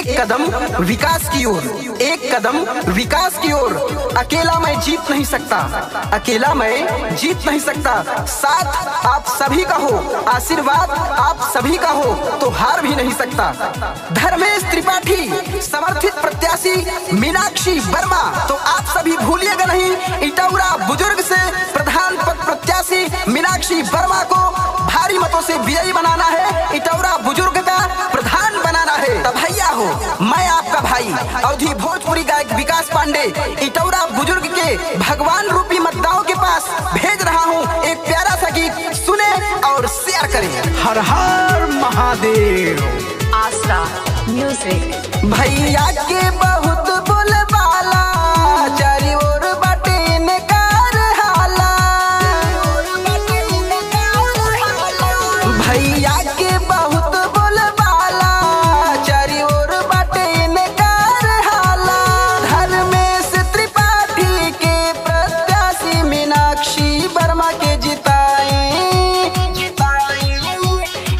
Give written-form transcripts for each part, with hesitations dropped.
एक कदम विकास की ओर, एक कदम विकास की ओर। अकेला मैं जीत नहीं सकता, अकेला मैं जीत नहीं सकता। साथ आप सभी का हो, आशीर्वाद आप सभी का हो, तो हार भी नहीं सकता। धर्मेश त्रिपाठी समर्थित प्रत्याशी मीनाक्षी वर्मा, तो आप सभी भूलिएगा नहीं, इटौरा बुजुर्ग से प्रधान पद प्रत्याशी मीनाक्षी वर्मा को भारी मतों से विजयी बनाना है, इटौरा बुजुर्ग का प्रधान बनाना है। तब भैया हो, मैं आपका भाई अवधि भोजपुरी गायक विकास पांडे इटौरा बुजुर्ग के भगवान रूपी मतदाताओं के पास भेज रहा हूँ एक प्यारा सा गीत, सुने और शेयर करें। हर हर महादेव। आसरा म्यूजिक। भैया के बहुत बोलबाला, चारी ओर बाटे इनकार हाला। भैया के बहुत बोलबाला, चारी ओर बाटे इनकार हाला। धर्मेश त्रिपाठी के प्रत्याशी मीनाक्षी वर्मा के जिताए,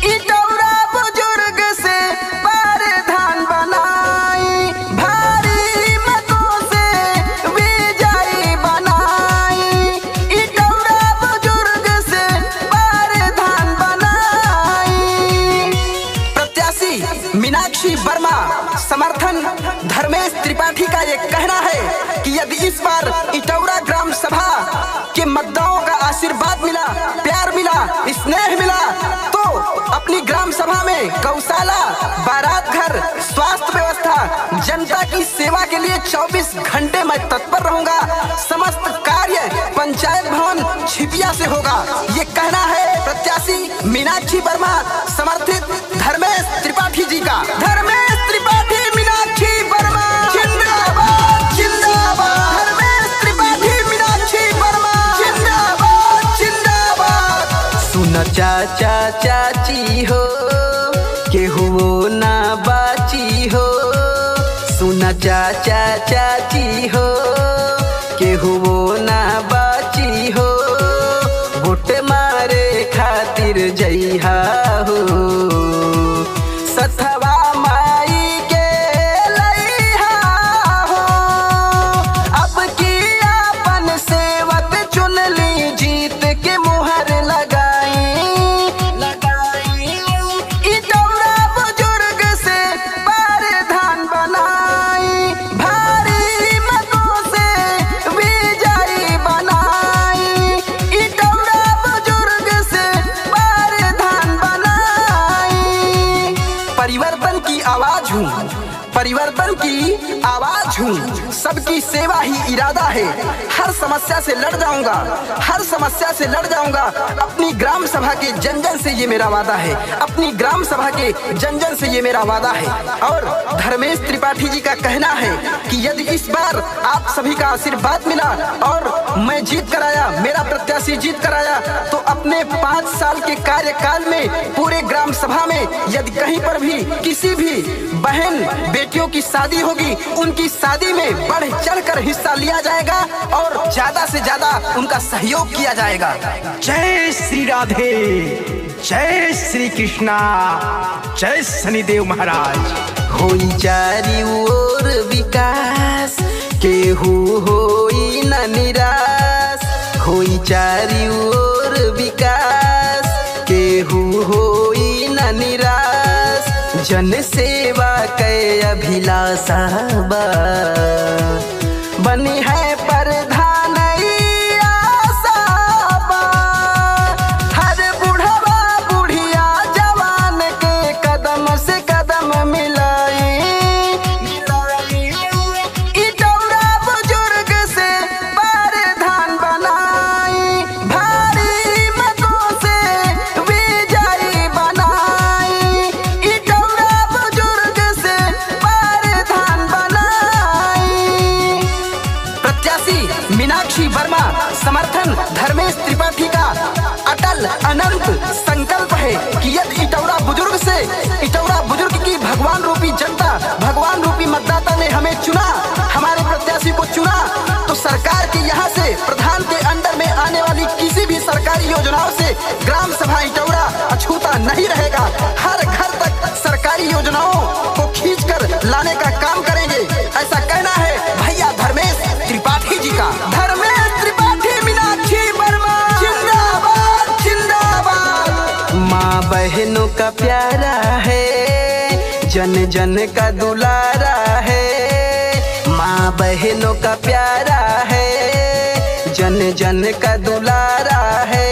इटौरा बुजुर्ग से प्रधान बनाई, भारी मतों से विजयी बनाई। इटौरा बुजुर्ग से प्रधान बनाई। प्रत्याशी मीनाक्षी वर्मा समर्थन धर्मेश त्रिपाठी का ये कहना है कि यदि इस बार इटौरा ग्राम सभा के मतदाताओं का आशीर्वाद मिला, प्यार मिला, स्नेह मिला, तो अपनी ग्राम सभा में गौशाला, बारात घर, स्वास्थ्य व्यवस्था, जनता की सेवा के लिए 24 घंटे मैं तत्पर रहूंगा। समस्त कार्य पंचायत भवन छिपिया से होगा, ये कहना है प्रत्याशी मीनाक्षी वर्मा समर्थित धर्मेश त्रिपाठी जी का। धर्मेश त्रिपाठी, मीनाक्षी वर्मा जिंदाबाद जिंदाबाद। धर्मेश त्रिपाठी, मीनाक्षी वर्मा जिंदाबाद जिंदाबाद। सुन चाचा चाची हो, केहू ना बाची हो। सुन चाचा चाची हो, केहू ना बाची हो। वोट मारे खातिर जइहा हो, सथवा माई के लइहा हो। अब की अपन सेवक चुन ली, जीत के मुहर लगाई। इटौरा बुजुर्ग से प्रधान बनाई, भारी मतों से विजयी बनाई। इटौरा बुजुर्ग से प्रधान बनाई। परिवर्तन की आवाज हूँ, परिवर्तन की आवाज हूँ। सबकी सेवा ही इरादा है। हर समस्या से लड़ जाऊंगा, हर समस्या से लड़ जाऊंगा। अपनी ग्राम सभा के जन जन से ये मेरा वादा है, अपनी ग्राम सभा के जन जन से ये मेरा वादा है। और धर्मेश त्रिपाठी जी का कहना है कि यदि इस बार आप सभी का आशीर्वाद मिला और मैं जीत कर आया, मेरा प्रत्याशी जीत कर आया, तो अपने 5 साल के कार्यकाल में पूरे ग्राम सभा में यदि कहीं पर भी किसी भी बहन बेटियों की शादी होगी, उनकी शादी में बढ़ चढ़कर हिस्सा लिया जाएगा और ज्यादा से ज्यादा उनका सहयोग किया जाएगा। जय श्री राधे, जय श्री कृष्णा, जय शनिदेव महाराज। होई चारी ओर विकास, केहू होई न निराश। होई चारी ओर विकास, केहू होई न निराश। जन सेवा के अभिलाषा बा, बनी है प्रधान आशा बा। हर बुढ़वा बुढ़िया जवान के कदम से कदम मिलाई। इटौरा बुजुर्ग से प्रधान बनाई, भारी मतों से विजयी बनाई। इटौरा बुजुर्ग से प्रधान बनाई। प्रत्याशी मीनाक्षी वर्मा समर्थन धर्मेश त्रिपाठी का अटल अनंत संकल्प है कि यदि इटौरा बुजुर्ग से, इटौरा बुजुर्ग की भगवान रूपी जनता, भगवान रूपी मतदाता ने हमें चुना, हमारे प्रत्याशी को चुना, तो सरकार के यहाँ से प्रधान के अंडर में आने वाली किसी भी सरकारी योजनाओं से ग्राम सभा इटौरा अछूता नहीं रहेगा। हर घर तक सरकारी योजनाओं को खींचकर लाने का प्यारा है, जन जन का दुलारा है। माँ बहनों का प्यारा है, जन जन का दुलारा है।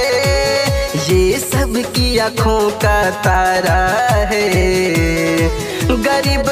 ये सबकी आँखों का तारा है। गरीब